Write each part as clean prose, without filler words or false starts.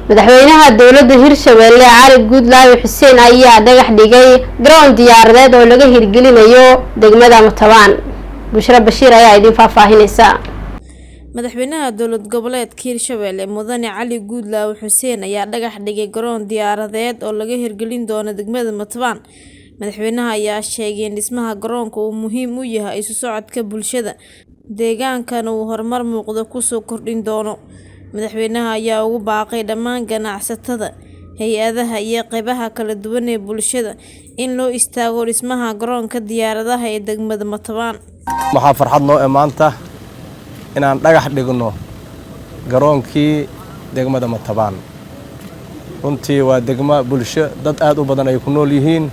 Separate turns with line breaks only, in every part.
Madaxweynaha dowladda Hirshabelle Cali Guudlaawe Xuseen ayaa dhagax dhigay garoon diyaaradeed oo laga hirgelinayo degmada Matabaan. Bushra Bashiir ayaa idin faahfaahinaysa.
Madaxweynaha dowlad goboleedka Hirshabelle Mudane Cali Guudlaawe Xuseen ayaa dhagax dhigay garoon diyaaradeed oo laga hirgelin doono degmada Matabaan. Madaxweynaha ayaa sheegay in dhismaha garoonka uu muhiim u yahay isu socodka bulshada deegaankana uu horumar muuqda kusoo kordhin doono. Madaxweynaha ayaa ugu baaqay dhammaan ganacsatada, hay-adaha iyo qeybaha kala duwan ee bulshada in loo istaago dhismaha garoonka diyaaradaha ee degmada Matabaan.
Waxaa farxad noo eh maanta inaan dhagax dhigno garoonkii degmada Matabaan. Runtii waa degmo bulsho dad aad u badan ay ku nool yihiin,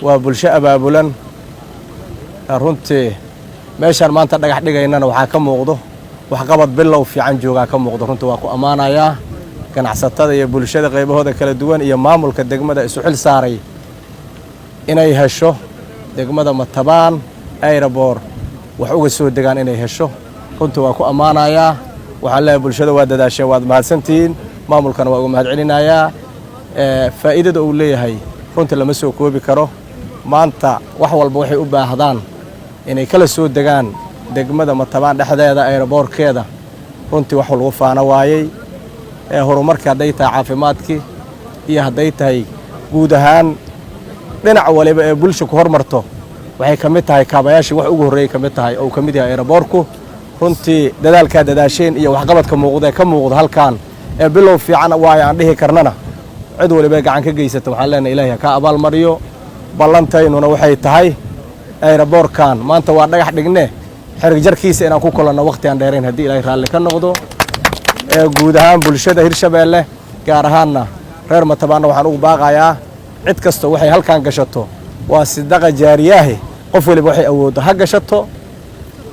waa bulsho abaabulan. Runtii meeshaan maanta dhagax dhigaynana waxaa ka muuqdo waxqabad bilow fiican joogaa ka muuqdo. Runtii waa ku ammaanayaa ganacsatada iyo bulshada qaybahooda kala duwan iyo maamulka degmada isu xil saaray inay hesho degmada Matabaan airport wax uga soo degaan inay hesho. Runtii waa ku ammaanayaa. Waxaan leeyahay bulshada waa dadaasheen, waad mahadsantihiin. Maamulkana waa uga mahad celinayaa. Faa'iidada uu leeyahay runtii lama soo koobi karo. Maanta wax walba waxay u baahdaan inay kala soo degaan degmada Matabaan dhexdeeda airportkeeda. Runtii wax lagu faano waayey ee horumarka, hadday tahay caafimaadkii iyo hadday tahay guud ahaan dhinac waliba ee bulsha ku hormarto, waxay ka mid tahay kaabayaashii wax ugu horreeyey ka mid tahay oo uu ka mid yahay airportku. Runtii dadaalkaa dadaasheen iyo waxqabadka muuqda ee ka muuqda halkan ee bilow fiican waayo aan dhihi karnana, cid waliba gacan ka geysata waxaan leenahay Ilaahay ha ka abaalmariyo. Ballantaynuna waxay tahay airportkan maanta waa dhagax dhigne, xarig jarkiisa inaan ku kulanno waqti aan dheerayn haddii Ilaahay raalli ka noqdo. Ee guud ahaan bulshada Hirshabeelle, gaar ahaanna reer Matabaanna, waxaan ugu baaqayaa cid kasta waxay halkan gashato waa sidaqa jaariyaahi. Qof waliba waxay awooddo ha gashato.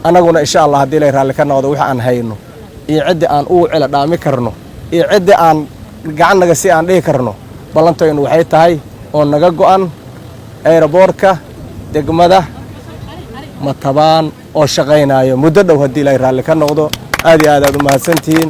Annaguna insha Allah haddii Ilaahay raalli ka noqdo, wixii aan hayno iyo ciddii aan ugu cila dhaami karno iyo ciddii aan gacan naga si aan dhihi karno, ballantaynu waxay tahay oo naga go'an airportka degmada Matabaan oo shaqaynayo muddo dhow haddii Ilaahay raalli ka noqdo. Aad iyo aad aad u mahadsantihiin.